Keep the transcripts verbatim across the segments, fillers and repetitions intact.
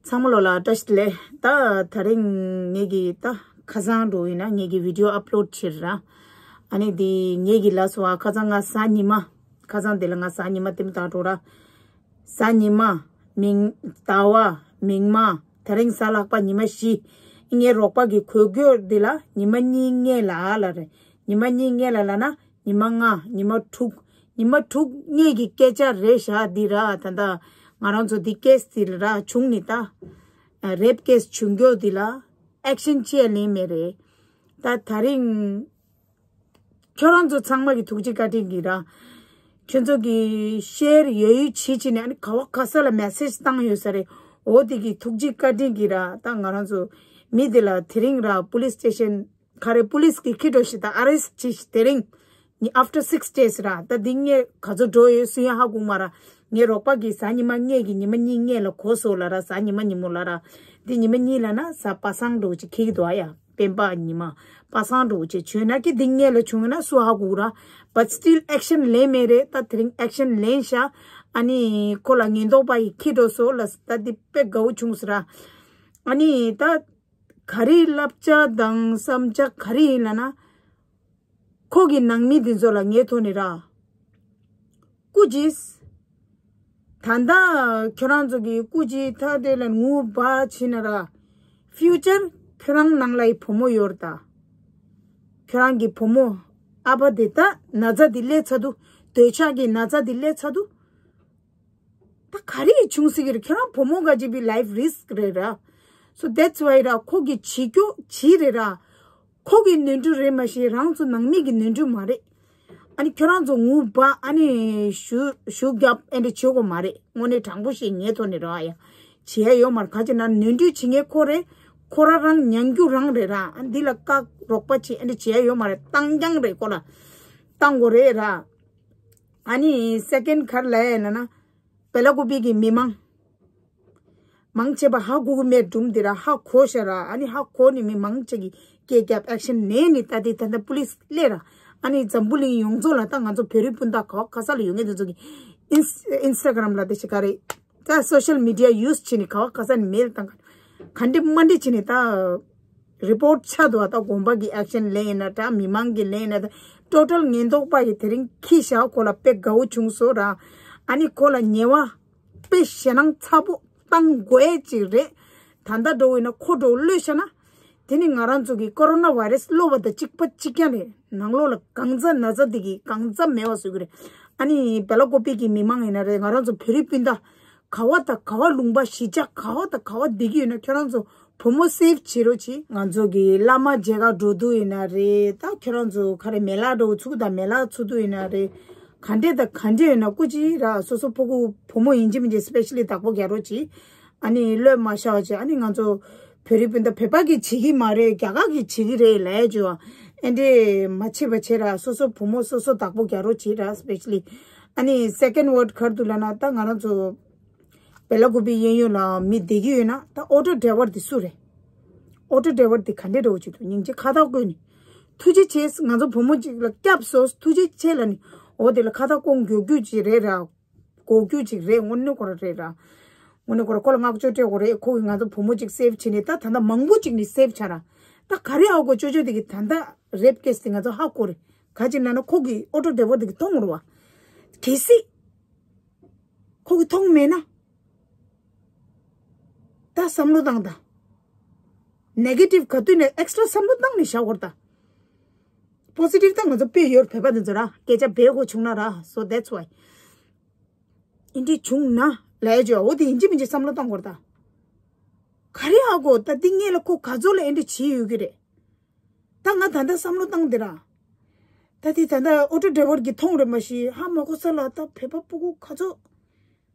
ཚང་མ་ལོ་ལ་བཀྲ་ཤིས་བདེ་ལེགས། ད་དེ་རིང་ངེད་ཀྱི་ད་ཁ་སང་འགྲོ་ཡིན་ན་ངེད་ཀྱི་བི་ཌིའོ་ཨབ་ལོཌ་བྱེད་ར། ཨ་ནི་དེ་ངེད་ཀྱི་ལ་སོ་བ་ཁ་སང་ང་གཟའ་ཉི་མ། ཁ་སང་དེ་ལ་ང་གཟའ་ཉི་མ་དེ་མི་ད་འགྲོ་ར། གཟའ་ཉི་མ། མིང་ཟླ་བ། མིང་མ། དེ་རིང་གཟའ་ལྷག་པ་ཉི་མ་བཞི། ངའི་རོགས་པ་གི་གོས་སྐྱོར་འདི་ལ་ཉི་མ་གཉིས་སྔས་ལ་ལ་རེད། ཉི་མ་གཉིས་སྔས་ལ་ལ་ན་ཉི་མ་ལྔ། ཉི་མ་དྲུག་ཉི་མ་དྲུག་སྔས་ཀྱི་སྐད་ཆ་རེད་ཤག་འདི་ར། ད་ལྟ་ང་རང་ཚོ་འདི་ཀེ་སི་འདི་ལ་ར་བྱུང་ནི་ད། རེབ་ཀེ་སི་བྱུང་རྒྱུ་འདི་ལ་ཨེག་ཤན་ཅི་ཡང་ལེན་མེད་རེད། ད་དེ་རིང་ཁྱོད་རང་ཚོ་ཚང་མ་གི་ཐུགས་རྗེ་བཀའ་དྲིན་གྱིས་ར། ཁྱོད་ཚོ་གི་ཤེར་ཡོད་ཡོད་བྱེད་བྱེད་ནས་ཨ་ནི་ག་བ་ག་ས་ལ་མེ་སེཇ་བཏང་ཡོད་ས་རེད། འོ་དེ་གི་ཐུགས་རྗེ་བཀའ་དྲིན་གྱིས་ར། ད་ང་རང་ཚོ་མི་དེ་ལ་དེ་རིང་ར་པུ་ལིས་སི་ཊེ་ཤན་ག་རེ་པུ་ལིས་གི་ཁྱེར་འགྲོ་ཤི་ད་ཨ་རེ་སི་ཊི་བྱེད་ཤི་དེ་རིང་ནི་after six days ར། ད་འདི་ངས་ག་ཚོད་འགྲོ་ཡོད་སུ་ཡང་ཧ་གོ་མ་ར། ངའི་རོགས་པ་གི་གཟའ་ཉི་མ་སྔས་ཀྱི་ཉི་མ་གཉིས་སྔས་ལ་གོ་སོང་ལ་ར། གཟའ་ཉི་མ་ཉིན་མོ་ལ་ར། འདི་ཉི་མ་གཉིས་ལ་ན་གཟའ་པ་སངས་འགྲོ་ཅིག་ཁེག་འདུག་ཨ་ཡ། སྤེན་པ་ཉི་མ་པ་སངས་འགྲོ་ཅེས་བྱོས་ན་ཀི་འདི་སྔས་ལ་བྱུང་ན་སུ་ཧ་གོ་ར། But still action ལེན་མེད་རེད། ད་དེ་རིང་ཨེག་ཤན་ལེན་ཤག་ཨ་ནི་ཁོ་ལ་ཉེན་རྟོག་པ་ཡི་ཁྱེར་འགྲོ་སོང་ལ། ད་འདི་དཔེ་དགའ་བོ་བྱུང་ཟེར་ར། ཨ་ནི་ད་ག་རེ་བསླབ་བྱ་དང་བསམ་བྱ་ག་རེ་ཡིན་ལ་ན། ཁོ་གི་ནང་མི་འདི་ཚོ་ལ་ངའི་ཐོག་ནས་ར། སྐུ་མཁྱེན། ད་ལྟ་ཁྱོད་རང་ཚོ་གི་སྐུ་མཁྱེན་ཐ་དེ་ལ་ངུ་བ་བྱེད་ན་ར། ཕིའུ་ཅར་ཁྱོད་རང་ནང་ལ་ཡི་བུ་མོ་ཡོད་ར་ད། ཁྱོད་རང་གི་བུ་མོ་ཨ་ཕ་དེ་ད་ན་ཚ་དེ་སླེབས་ཚར་དུས་འདོད་ཆགས་ཀྱི་ན་ཚ་དེ་སླེབས་ཚར་དུས། ད་ག་རེ་བྱུང་སྲིད་ཀྱི་རེད། ཁྱོད་རང་བུ་མོ་ག་ཅིག་པའི་ལའིཕ་རི་སི་ཀི་རེད་ར། So that's why ར་ཁོ་གི་བྱེད་རྒྱུ་བྱེད་རེད་ར། ཁོ་གི་ནོར་འཁྲུལ་རེད་མ་གཞི་རང་ཚོ་ནང་མི་གི་ནོར་འཁྲུལ་མ་རེད། ཨ་ནི་ཁྱོད་རང་ཚོ་ངུ་བ་ཨ་ནི་ཞུ་ཞུ་རྒྱབ་ཨེ་འདྲ་བྱེད་དགོས་མ་རེད། དངོས་གནས་དྲང་པོ་ཞིག་ངའི་ཐོག་ནས་ར་ཡ། བྱེད་ཡ་ཡོད་མ་རེད། ག་ཅི་ན་ནོར་འཁྲུལ་བྱེད་མཁན་ཁོ་རེད། ཁོ་ར་རང་ཉན་རྒྱུ་རང་རེད་ར། ཨ་འདི་ལ་བཀག་རོགས་པ་བྱེད་ཨེ་འདྲ་བྱེད་ཡ་ཡོད་མ་རེད། བཏང་རྐྱང་རེད། ཁོ་ལ་བཏང་དགོས་རེད་ར། ཨ་ནི་སེ་ཀེན་ག་རེ་ལབ་ཡ་ན་ན། བེ་ལ་ཀུ་པི་གི་མི་མང་མང་ཆེ་བ་ཧ་གོ་གི་མེད་སྒྲུང་འདི་ར་ཧ་གོ་ཤ་ར། ཨ་ནི་ཧ་གོ་ནི་མི་མང་ཆེ་གི་སྐད་རྒྱབ་ཨེག་ཤན་ནས་ནི་ད་དེ་ད་ལྟ་པུ་ལིས་སླེབས་ར། ཨ་ནི་འཛམ་བུ་གླིང་ཡོངས་རྫོགས་ལ་ད་ང་ཚོ་བོད་རིགས་སྤུན་ཟླ་ག་བ་ག་ས་ལ་ཡོད་མཁན་དེ་ཚོ་གི་ཨིན་ཨིན་སི་ཊ་གྷ་རམ་ལ་དེ་ཞིག་ག་རེ་ད་སོ་ཤལ་མི་ཌི་ཡ་ཡུ་སི་བྱེད་ནི་ག་བ་ག་ས་ནས་མེལ་བཏང་ག་ག་འདྲེ་མ་འདྲེ་བྱེད་ནི་ད། རི་པོར་ཊི་ཆགས་འདུག་བ། ད་དགོན་པ་གི་ཨེག་ཤན་ལེན་ཡིན་ན་འདྲ། མི་མང་གི་ལེན་ཡིན་ན་འདྲ། ཊོ་ཊལ་ཉེན་རྟོག་པ་ཡིས་དེ་རིང་ཁྱི་ཤ་ཁོ་ལ་དཔེ་དགའ་བོ་བྱུང་སོང་ར། ཨ་ནི་ཁོ་ལ་ཉེས་པ་དཔེ་ཞེད་སྣང་ཚ་པོ་བཏང་དགོས་ཅིག་རེད། ད་ལྟ་འགྲོ་ཡིན་ན་ཁོ་འགྲོ་གློད་ཤ་ན། དེ་ནི་ང་རང་ཚོ་གི་ཀོ་རོ་ན་བྷའི་རེ་སི་གློད་པ་དང་གཅིག་པ་གཅིག་རྐྱང་རེད། ནང་ལོགས་ལ་གང་ཚ་ན་ཚ་དེ་གི་གང་ཚ་མེད་པ་བཟོ་གི་རེད། ཨ་ནི་བེ་ལ་ཀོ་པི་གི་མི་མང་ཡིན་ན་རེད། ང་རང་ཚོ་བོད་རིགས་སྤུན་ཟླ་ག་བ་དང་ག་བ་ལུང་པ་གཞིས་ཆགས་ག་བ་དང་ག་བ་བསྡད་ཀྱི་ཡོད་ན་ཁྱོད་རང་ཚོ་བུ་མོ་སེབ་བྱེད་རོགས་གྱིས། ང་ཚོ་གི་བླ་མ་མཇལ་ཁ་འགྲོ་དུས་ཡིན་ན་རེད། ད་ཁྱོད་རང་ཚོ་ག་རེ་མེ་ལག་འགྲོ་ཚུགས་དང་མེ་ལག་ཚུགས་དུས་ཡིན་ན་རེད། ག་འདྲེ་དང་ག་འདྲེ་ཡོད་ན་སྐུ་མཁྱེན་ར། སོ་སོ་ཕྲུ་གུ་བུ་མོ་ཡིན་གཅིག་མིན་གཅིག་སི་པེ་ཤ་ལི་བདག་པོ་རྒྱག་རོགས་གྱིས། ཨ་ནི་གློད་མ་ཤོག་ཅེས། ཨ་ནི་ང་ཚོ་བོད་རིགས་སྤུན་ཟླ་བོད་པ་གིས་བྱེད་ཀྱི་མ་རེད། རྒྱ་གར་གིས་བྱེད་ཀྱི་རེད་ལབ་བྱས་ཨེ་འདྲེ་མ་བྱེད་པ་བྱེད་ར། སོ་སོ་བུ་མོ་སོ་སོ་བདག་པོ་རྒྱག་རོགས་བྱེད་ར། སི་པེ་ཤ་ལི་ཨ་ནི་སེ་ཀེན་ཌི་ཝོར་ཌི་ག་རེ་འདུག་ལབ་ན་ད་ང་རང་ཚོ་བེ་ལ་ཀུ་པི་གཡས་གཡོན་ལ་མི་བསྡད་ཀྱི་ཡོད་ན་ད་ཨོ་ཊོ་ཌ་རའི་ཝར་དེ་སུ་རེད། ཨོ་ཊོ་ཌ་རའི་ཝར་དེ་ག་འདྲས་འདྲ་བོ་ཅིག་འདུག་སྙིང་རྗེ་ཁ་བཏགས་བཀོད་ནས་ཐུགས་རྗེ་ཆེ། ང་ཚོ་བུ་མོ་ཅིག་ལ་སྐྱབས་སོ་ཐུགས་རྗེ་ཆེ་ལབ་ནས་འོ་དེ་ལ་ཁ་བཏགས་བཀོད་འགྱོ་རྒྱུ་ཅིག་རེད་ར། གོ་རྒྱུ་ཅིག་རེད། དངོས་གནས་ཁོ་ར་རེད་ར། དངོས་གནས་ཁོ་ར་ཁོ་ལ་བསྔགས་བརྗོད་སྤྲད་དགོས་རེད། ཁོ་གིས་ང་ཚོ་བུ་མོ་ཅིག་སེབ་བྱས་ནས་ད་ད་ལྟ་མང་པོ་ཅིག་ནི་སེབ་བྱ་ར། ད་ག་རེ་ཨ་གོ་ཅོ་ཅོ་དེ་གི་ད་ལྟ་རེབ་ཀེ་སི་དེ་ང་ཚོ་ཧ་གོ་རེད། ག་ཅིག་ན་ན་ཁོ་གི་ཨོ་ཊོ་ཌ་རའི་ཝར་དེ་གི་མཐོང་རུ་བ། གལ་སྲིད་ཁོ་གི་མཐོང་མེད་ན། ད་བསམ་བློ་བཏང་ད། ནེ་གེ་ཊིབ་ག་དུས་ནས་ཨེག་སི་ཊ་ར་བསམ་བློ་བཏང་ནས་བཞག་དགོས་རེད་ད། པོ་སི་ཊིབ་ད་ང་ཚོ་དཔེ་ཡོད་རེད། བོད་པ་འདི་ཚོ་ར་སྐད་ཆ་འབད་དགོས་བྱུང་ན་ར། So that's why ཨིན་འདྲི་བྱུང་ན་ལས་བྱོས་འོ་དེ་ཡིན་གཅིག་མིན་གཅིག་བསམ་བློ་བཏང་དགོས་རེད་ད། ག་རེ་ཨ་གོ་ད་འདི་སྔས་ལ་ཁོ་ག་ཚོད་ལ་ཨེ་འདྲི་བྱེད་ཡོད་ཀྱི་རེད། ད་ང་ད་ལྟ་བསམ་བློ་བཏང་དེ་ར། ད་དེ་ད་ལྟ་ཨོ་ཊོ་ཌ་རའི་ཝར་གྱིས་མཐོང་རེད་མ་གཞི་ཧ་མ་གོ་ས་ལ་ད་བོད་པ་སྤུ་གུ་ག་ཚོད།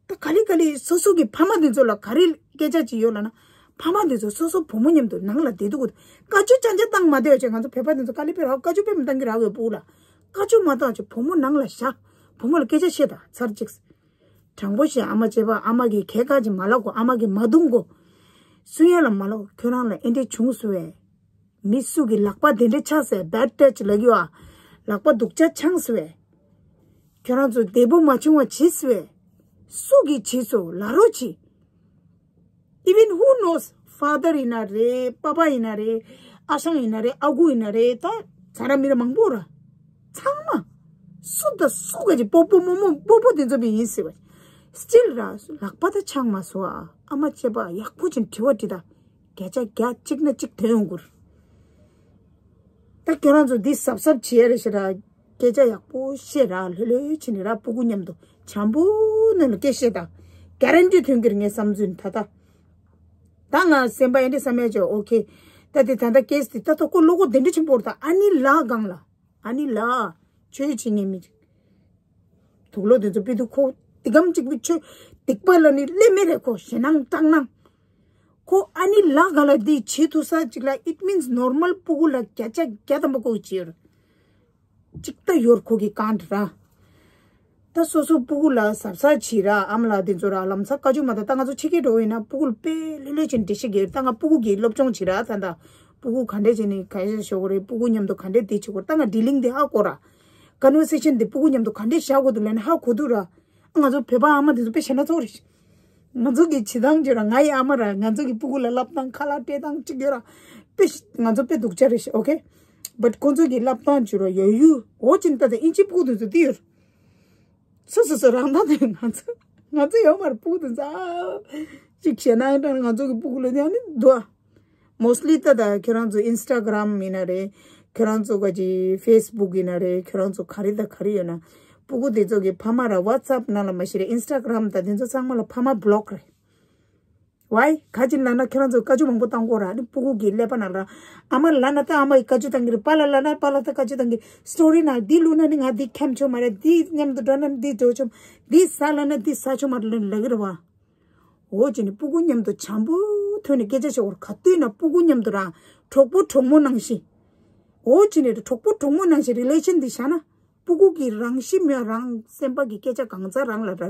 ད་ག་ལེ་ག་ལེ་སོ་སོ་གི་ཕ་མ་དེ་ཚོ་ལ་ག་རེ་སྐད་ཆ་ཅིག་ཡོད་ལབ་ན། ཕ་མ་དེ་ཚོ་སོ་སོ་བུ་མོ་མཉམ་དུ་ནང་ལ་བསྡད་འདུག་གོ། བཀའ་བཀྱོན་ཅང་ཅང་བཏང་མ་བསྡད་བྱས་ང་ཚོ་བོད་པ་དེ་ཚོ་དཀའ་ལས་དཔེ་རག་བཀའ་བཀྱོན་དཔེ་མི་བཏང་གི་རག་ཡོད་སྤུ་གུ་ལ། བཀའ་བཀྱོན་མ་བཏང་བྱས་བུ་མོ་ནང་ལ་བཞག་བུ་མོ་ལ་སྐད་ཆ་བཤད་ད་ཚར་གཅིག་དྲང་པོ་བཤད། ཨ་མ་བྱས་པ་ཨ་མ་གིས་གད་ཁ་ཅིག་མ་ལབ་གོ། ཨ་མ་གིས་མ་རྡུང་གོ། སུ་ཡང་ལ་མ་ལབ། ཁྱོད་རང་ལ་ཨེ་འདྲས་བྱུང་སོང་བས། མི་སུ་གི་ལག་པ་དེ་འདྲས་ཆགས་སོང་བས། བེཌ་ཊཆ་ལབ་ཀྱི་བ། ལག་པ་སྡུག་ཅག་འཆང་སོང་བས། ཁྱོད་རང་ཚོ་བདེ་པོ་མ་བྱུང་བ་བྱས་སོང་བས། སུ་གིས་བྱས་སོང་ལབ་རོགས་གྱིས། Even who knows, father ཡིན་ན་རེད། པ་པ་ཡིན་ན་རེད། ཨ་ཞང་ཡིན་ན་རེད། ཨ་ཁུ་ཡིན་ན་རེད། ད་ཚ་ར་མི་ར་མང་པོ་ར། ཚང་མ་སུ་དང་སུ་ག་ཅིག་སྤོ་སྤོ་རྨོ་རྨོ་སྤོ་སྤོ་དེ་ཚོ་བི་ཡིན་ཟེར་བ། Still ར་ལག་པ་ད་ཆག་མ་སོང་ཨ། ཨ་མ་བྱས་པ་ཡག་པོ་ཅིག་དྲི་བ་དྲི་ད། བརྒྱ་ཆ་བརྒྱ་གཅིག་ན་གཅིག་ཐོན་ཡོང་གི་རེད། ད་ཁྱོད་རང་ཚོ་འདི་གཟབ་གཟབ་བྱེད་ཡ་རེད་ཤག་ར། སྐད་ཆ་ཡག་པོ་བཤད་ར། ལྷོད་ལྷོད་བྱས་ནས་ར་སྤུ་གུ་མཉམ་དུ་བྱམས་པོ་ནང་ལ་སྐད་བཤད་དང་། གྷ་རན་ཊི་ཐོན་གྱི་རེད་ངས་བསམ་ཚུལ་ད་ལྟ། ད་ང་སེམས་པ་ཨེ་འདྲ་བསམ་ཡ་ཅིག་ཨོ་ཁེ། ད་དེ་ད་ལྟ་ཀེ་སི་དེ་ད་ལྟ་ཁོ་བློ་ཁོག་དེ་འདྲ་ཆེན་པོ་རེད། ད་ཨ་ནི་ལ་སྒང་ལ། ཨ་ནི་ལ་ཆོས་བྱེད་ངེས་མི་དུག་ལོག་དེ་ཚོ་པི་དུ་ཁོ་དེ་གམ་གཅིག་པུ་ཆོས་སྡིག་པ་ལ་ནི་སླེབས་མེད་རེད། ཁོ་ཞེད་སྣང་སྐྲག་སྣང་། ཁོ་ཨ་ནི་ལ་ག་ལ་འདི་བྱེད་ཐུབ་ས་ཅིག་ལ། It means normal སྤུ་གུ་ལ་བརྒྱ་ཆ་བརྒྱ་ཐམ་པ་ཁོ་གི་བྱེད་ཡོད་རེད། གཅིག་ད་ཡོད་ཁོ་གི་གང་འདྲ་ར། ད་སོ་སོ་སྤུ་གུ་ལ་གཟབ་གཟབ་བྱེད་ར། ཨ་མ་ལགས་དེ་ཚོ་ར་ལམ་སང་བཀའ་བཀྱོན་མ་ད། ད་ང་ཚོ་ཕྱི་རྒྱལ་འགྲོ་ཡིན་ན་སྤུ་གུ་ལ་དཔེ་ལྷོད་ལྷོད་བྱས་ནས་འགྲེལ་བཤད་རྒྱག་ཡོད། ད་ང་སྤུ་གུ་གི་སློབ་སྦྱོང་བྱེད་ར། ད་ད་སྤུ་གུ་ག་འདྲས་བྱས་ནས་ག་རེ་ཞོག་གི་རེད། སྤུ་གུ་མཉམ་དུ་ག་འདྲས་འདི་བྱེད་དགོས་རེད། ད་ང་ཌི་ལིང་འདི་ཧ་གོ་ར། ཀོན་ཝར་སེ་ཤན་འདི་སྤུ་གུ་མཉམ་དུ་ག་འདྲས་བཞག་དགོས་འདུག་ལབ་ནས་ཧ་གོ་འདུག་ར། ང་ཚོ་བོད་པ་ཨ་མ་དེ་ཚོ་དཔེ་ཞེ་ན་ཚོགས་རེད། ང་ཚོ་གི་བྱེད་སྟངས་བརྗོད་ར། ང་ཡི་ཨ་མ་ར། ང་ཚོ་གི་སྤུ་གུ་ལ་བསླབ་སྟངས་ཁ་ལག་སྤྲད་སྟངས་གཅིག་ཡོད་ར། དཔེ་ང་ཚོ་དཔེ་སྡུག་ཅག་རེད་ཤག་ཨོ་ཁེ། བཊ་ཁོང་ཚོ་གི་བསླབ་སྟངས་བརྗོད་ར་ཡོད་ཡུ། འོ་ཅིན་ད་ད་ཨིན་ཇི་སྤུ་གུ་དེ་ཚོ་དེ་ཡོད། སོ་སོ་སོ་རང་ད་དེ་ང་ཚོ་ང་ཚོ་ཡོད་མ་རེད། སྤུ་གུ་དེ་ཚོ་ཨ་གཅིག་བྱས་ན་ཡང་ང་ཚོ་གི་སྤུ་གུ་ལ་ནི་ཨ་ནི་འདུག་ཨ། མོ་སི་ལི་ད་ད་ཁྱོད་རང་ཚོ་ཨིན་སི་ཊ་གྷ་རམ་ཡིན་ན་རེད། ཁྱོད་རང་ཚོ་ག་ཅི་ཕེ་སི་བུག་ཡིན་ན་རེད། ཁྱོད་རང་ཚོ་ག་རེ་ད་ག་རེ་ཡོད་ན། སྤུ་གུ་དེ་ཚོ་གི་ཕ་མ་ར་ཝ་ཊི་སི་ཨེབ་ནང་ལ་མ་གཞི་རེད། ཨིན་སི་ཊ་གྷ་རམ་ད་དེ་ཚོ་ཚང་མ་ལ་ཕ་མ་བྷི་ལོག་རེད། ཝའི་ག་ཅི་ལབ་ན་ཁྱོད་རང་ཚོ་བཀའ་བཀྱོན་མང་པོ་བཏང་གོ་ར། ཨ་ནི་སྤུ་གུ་གི་ཀླད་པ་ནང་ལ་ཨ་མ་ལབ་ན་ད་ཨ་མ་ཡི་བཀའ་བཀྱོན་བཏང་གི་རེད། པཱ་ལགས་ལབ་ན་པཱ་ལགས་ད་བཀའ་བཀྱོན་བཏང་གི། སི་ཊོ་རི་ནང་འདི་བླུགས་ན་ནི་ང་འདི་འཁྱམ་ཆོག་མ་རེད། འདི་མཉམ་དུ་འགྲོ་ན་ནི་འདི་འགྲོ་ཆོག་འདི་ཟ་ལབ་ན་འདི་ཟ་ཆོག་མ་རེད་ལབ་ཀྱི་རེད་བ། འོ་བྱས་ནས་སྤུ་གུ་མཉམ་དུ་བྱམས་པོ་ཐོག་ནས་སྐད་ཆ་བཤད་དགོས་རེད། ག་དུས་ན་སྤུ་གུ་མཉམ་དུ་རང་གྲོགས་པོ་གྲོགས་མོ་ནང་བཞིན། འོ་བྱས་ནས་གྲོགས་པོ་གྲོགས་མོ་ནང་བཞིན་རི་ལེ་ཤན་འདི་བཞག་ན་སྤུ་གུ་གི་རང་གཤིས་མེད་རང་སེམས་པ་གི་སྐད་ཆ་གང་ཚ་རང་ལ་ར་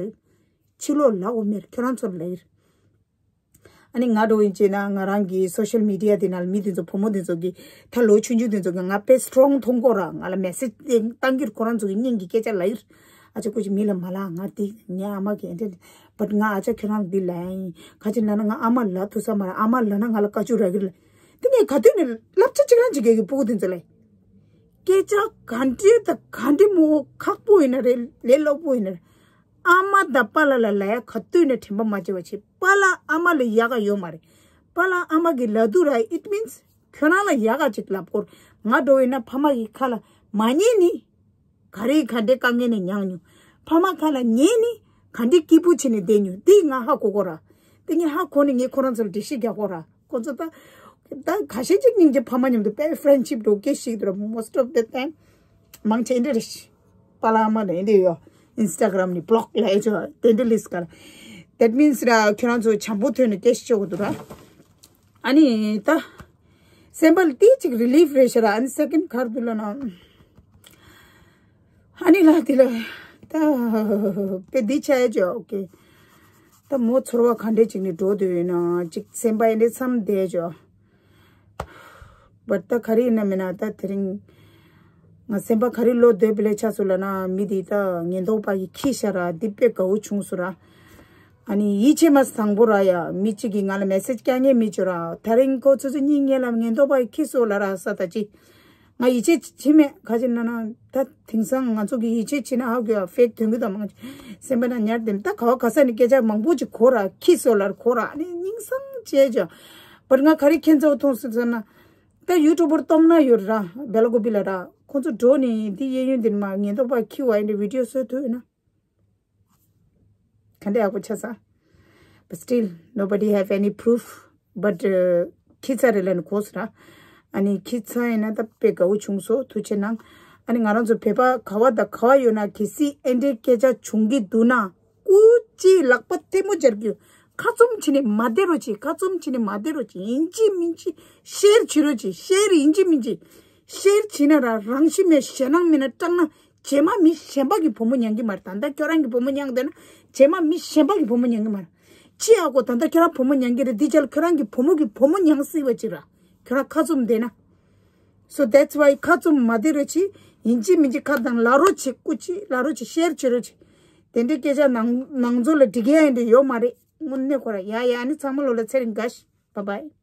ཕྱི་ལོགས་ལབ་དགོས་མེད། ཁྱོད་རང་ཚོར་ལབ་ཀྱི་རེད། ཨ་ནི་ང་འདྲ་བོ་ཡིན་བྱས་ན་ང་རང་གི་སོ་ཤལ་མི་ཌི་ཡ་དེ་ནང་ལ་མི་དེ་ཚོ་བུ་མོ་དེ་ཚོ་གི་ད་ལོ་ཆུང་ཆུང་དེ་ཚོ་གི་ང་དཔེ་སི་ཊོང་མཐོང་གོ་ར། ང་ལ་མེ་སེ་ཇི་བཏང་གི་རེད། ཁོ་རང་ཚོ་གི་སྙིང་གི་སྐད་ཆ་ལབ་ཀྱི་རེད། ཨ་ཅག་ཀུ་ཅི་མི་ལ་མ་ལབ། ང་དེ་ངའི་ཨ་མ་གི་ཨེ་འདྲ་བཊ་ང་ཨ་ཅག་ཁྱོད་རང་འདི་ལབ་ཡིན། ག་ཅི་ལབ་ན་ང་ཨ་མ་ལབ་ཐུབ་ས་མ་རེད། ཨ་མ་ལབ་ན་ང་ལ་བཀའ་བཀྱོན་རག་གི་རེད་ལབ། དེ་ནས་ག་དུས་ནས་བསླབ་བྱ་གཅིག་རང་གཅིག་གི་སྤུ་གུ་དེ་ཚོ་ལ་སྐད་ཆ་ག་འདྲས་དང་ག་འདྲས་མོ་ཁག་པོ་ཡིན་ན་རེད། ལས་སླ་པོ་ཡིན་ན་རེད། ཨ་མ་དང་པཱ་ལགས་ལ་ལབ་ཡ་ག་དུས་ནས་དྲན་པ་མ་བརྗེད་པ་བྱེད། པཱ་ལགས་ཨ་མ་ལ་ཡག་ག་ཡོད་མ་རེད། པཱ་ལགས་ཨ་མ་གི་ལབ་དུས་ར་it means ཁྱོད་རང་ལ་ཡག་ག་ཅིག་ལབ་དགོས། ང་འདྲ་བོ་ཡིན་ན་ཕ་མ་གི་ཁ་ལ་མ་ཉན་ནི། ག་རེ་ག་འདྲའི་དཀའ་ངལ་ནས་མྱངས་མྱོང་། ཕ་མ་ཁ་ལ་ཉན་ནི་ག་འདྲའི་སྐྱིད་པོ་བྱས་ནས་བསྡད་མྱོང་། འདི་ང་ཧ་གོ་གོ་ར། དེ་ངས་ཧ་གོ་ནས་ངས་ཁོ་རང་ཚོ་ལ་འགྲེལ་བཤད་རྒྱག་གོ་ར། ཁོ་ཚོ་ད་ད་ཁ་ཤས་ཅིག་སྙིང་རྗེ། ཕ་མ་མཉམ་དུ་དཔེ་ཕྲེན་ཤིབ་འགྲོ་སྐད་ཤིག་འདུག་ར། Most of the time མང་ཆེ་འདི་རེད། པཱ་ལགས་ཨ་མ་ནས་འདི་ཡོད། ཨིན་སི་ཊ་གྷ་རམ་ནས་བྷི་ལོག་ལབ་ཡ་ཅོ་དེ་འདི་ལིས་ཀ་ལ། That means ར་ཁྱོད་རང་ཚོ་བྱམས་པོ་ཐོག་ནས་སྐད་ཤིག་བྱེད་དགོས་འདུག་ར། ཨ་ནི་ད་སེམས་པ་ལ་ཏིག་ཅིག་རི་ལིཕ་རེད་ཤག་ར། ཨ་ནི་སེ་ཀེན་ཌི་ག་རེ་འདུག་ལབ་ན། ཨ་ནི་ལ་དེ་ལ་ད་དཔེ་འདི་ཆ་ཡ་ཅོ་ཨོ་ཁེ། ད་མོ་ཚོར་བ་ག་འདྲས་ཅིག་ནས་འགྲོ་འདོད་ཡོད་ན་ཅིག་སེམས་པ་ཡ་འདྲས་མཚམས་བསྡད་ཅོ། བཊ་ད་ག་རེ་ཡིན་ན་མིན་ན་ད་དེ་རིང་ང་སེམས་པ་ག་རེ་ལོག་འདོད་པ་ལས་ཆགས་སོང་ལབ་ན། མི་དེ་ད་ཉེན་རྟོག་པ་ཡིས་འཁྱེར་ཤག་ར། འདི་དཔེ་དགའ་བོ་བྱུང་སོང་ར། ཨ་ནི་ཡིད་ཆེས་མ་བཟང་པོ་ར་ཡ། མི་གཅིག་གིས་ང་ལ་མེ་སེ་ཇི་རྒྱག་མཁན་མི་བྱུང་ར། དེ་རིང་ཁོ་ཚོ་ཚོ་གཉིས་ངེད་ལ་ཉེན་རྟོག་པ་ཡིས་འཁྱེར་སོང་ལབ་ར་ས་ད་ཅི། ང་ཡིད་ཆེས་བྱེད་མེད། ག་ཅི་ན་ན་ད་དེང་སང་ང་ཚོ་གི་ཡིད་ཆེས་བྱེད་ན་ཧ་གོ་ཡ་ཕེག་ཐོན་གི་ད་མང་ཆེ་སེམས་པ་ན་ཉར་དེ་ད་ག་བ་ག་ས་ནས་སྐད་ཆ་མང་པོ་ཅིག་གོ་ར། འཁྱེར་སོང་ལབ་གོ་ར། ཨ་ནི་སྙིང་སང་བྱས་ཅོ། བཊ་ང་ག་རེ་ཁྱེད་ཚོ་མཐོང་སོང་ཟེར་ན། ད་ཡུ་ཊུབ་པར་སྟོབས་ན་ཡོད་ར། སྦེ་ལ་ཀོ་པི་ལ་ར། ཁོང་ཚོ་འགྲོ་ནས་འདི་གཡས་གཡོན་འདི་ནས་མར་ཉེན་རྟོག་པ་འཁྱེར་བ་ཡིན་ཏེ་བི་ཌི་ཡོ་བཟོ་ཐུབ་ཡོད་ན། ག་འདྲ་ཡག་པོ་ཆགས་ས། But still nobody have any proof. But འཁྱེར་ཚར་རེད་ལབ་ནས་གོ་སོང་ར། ཨ་ནི་འཁྱེར་ཚར་ཡིན་ན་ད་དཔེ་དགའ་བོ་བྱུང་སོང་། ཐུགས་རྗེ་གནང་། ཨ་ནི་ང་རང་ཚོ་བོད་པ་ག་བ་དང་ག་བ་ཡོད་ན་གལ་སྲིད་ཨེ་འདྲའི་སྐད་ཆ་བྱུང་གི་འདུག་ན། སྐུ་མཁྱེན་ལག་པ་ཐལ་མོ་སྦྱར་གྱི་ཡོད། ཁ་བཙུམ་བྱས་ནས་མ་བསྡད་རོགས་བྱེད། ཁ་བཙུམ་བྱས་ནས་མ་བསྡད་རོགས་བྱེད། ཡིན་གཅིག་མིན་གཅིག་ཤེར་བྱེད་རོགས་བྱེད། ཤེར་ཡིན་གཅིག་མིན་གཅིག་ཤེར་བྱེད་ན་ར། རང་ཤི་མེད་ཞེད་སྣང་མེད་ན་སྐྲག་ན་རྗེས་མ་མི་གཞན་པ་གི་བུ་མོ་མྱང་གི་མ་རེད། ད་ལྟ་ཁྱོད་རང་གི་བུ་མོ་མྱང་བསྡད་ན་རྗེས་མ་མི་གཞན་པ་གི་བུ་མོ་མྱང་གི་མ་རེད། ཅི་ཡག་གོ། ད་ལྟ་ཁྱོད་རང་བུ་མོ་མྱང་གི་རེད། འདི་ཅལ་ཁྱོད་རང་གི་བུ་མོ་གི་བུ་མོ་མྱང་སྲིད་པ་ཅིག་ར། ཁྱོད་རང་ཁ་བཙུམ་བསྡད་ན། So that's why ཁ་བཙུམ་མ་བསྡད་རོགས་བྱེད། ཡིན་གཅིག་མིན་གཅིག་ཁ་དང་ལབ་རོགས་བྱེད། སྐུ་མཁྱེན་ལབ་རོགས་བྱེད། ཤེར་བྱེད་རོགས་བྱེད། དེ་འདྲའི་སྐད་ཆ་ནང་ནང་ཚོ་ལ་འགྲིག་ཡ་ཡིན་འདྲ་ཡོད་མ་རེད། དངོས་གནས་ཁོ་ར་ཡ་ཡ། ཨ་ནི་ཚང་མ་ལོ་ལ་ཚེ་རིང་དགའ་ཤིག Bye bye.